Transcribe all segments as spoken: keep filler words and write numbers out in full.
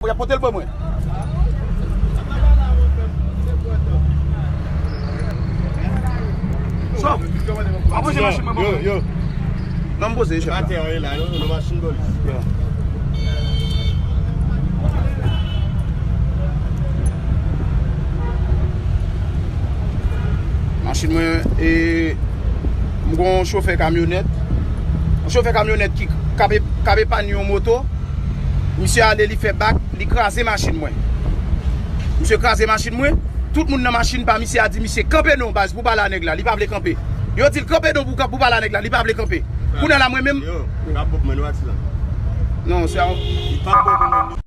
Y ap pote l ban mwen. Sof, pa poze machin mwen ban mwen. Yo, yo. Non, m poze, chèf la. Atè, wi, la, nou, nou machin polis. Yo. Machin mwen, e, m gon chofè kamyonèt. Yon chofè kamyonèt ki k ap, k ap epann yon moto. Misye ale, li fè bak, li kraze machin mwen. Misye kraze machin mwen. Tout moun nan machin pa misye a di misye, "Kanpe non, baz, pou pale a nèg la." Li pa vle kanpe. Yo di l, "Kanpe non, pou, pou pale a nèg la." Li pa vle kanpe. Kounye a la, mwen menm. Yo, n ap bon pou mwen, nou ati la. Non, se a. Li pa bon pou mwen.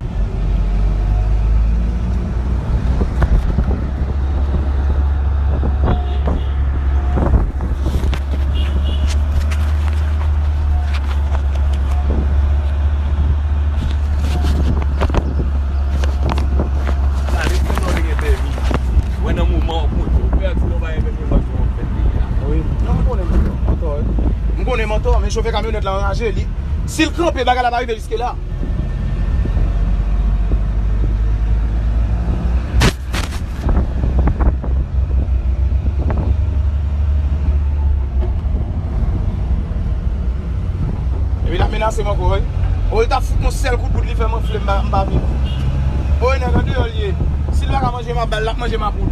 Wi. Non, m konnen mantò, mantò, wi. M konnen mantò, men chofè kamyonèt la anraje, li, si l kanpe, bagay la pa rive jiske la. Epi l ap menase m ankò, wi. O, li t ap fout m yon sèl kout bout, li fè m anfle, m pa, m pa vin. O, nèg andeyò l ye. Si l pa ka manje mapout, l ap manje mapout.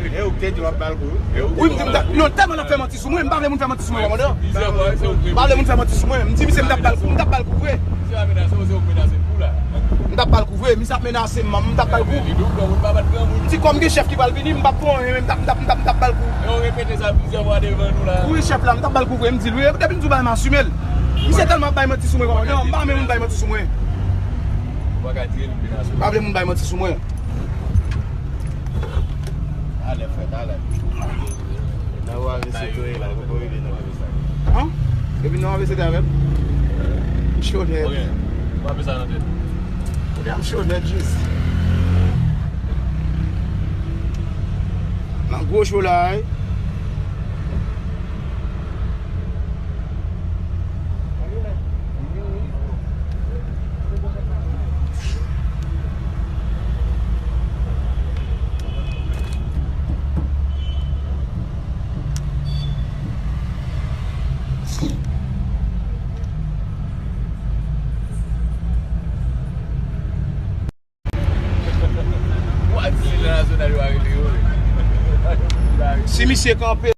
E ou k te di w ap ba l kou? Wi, m di m t ap, non, tèlman l ap fè manti sou mwen, m pa vle moun fè manti sou mwen, kòmandan. M pa vle moun fè manti sou mwen. M di misye m t ap ba l kou, m t ap ba l kou vre. M t ap ba l kou vre. Misye ap menase m, m t ap ba l kou. M di kòm gen chèf ki pral vini, m p ap fè anyen, men m t ap, m t ap, m t ap, m t ap ba l kou. Wi, chèf la, m t ap ba l kou vre, m di l wi. Depi m di w bay m asime l. Misye tèlman ap bay manti sou mwen, kòmandan, m pa renmen moun bay manti sou mwen. M pa vle moun bay manti sou mwen. Talè, frè, talè. Nan ou A V C tou ye la, ou poko rive nan ou A V C. An? Epi nan ou A V C te avè m? M cho nèt. Ok. Ou pa fè sa nan tèt. Kounye a m cho nèt jis. Nan gwo cho la, wi. Si misye kanpe,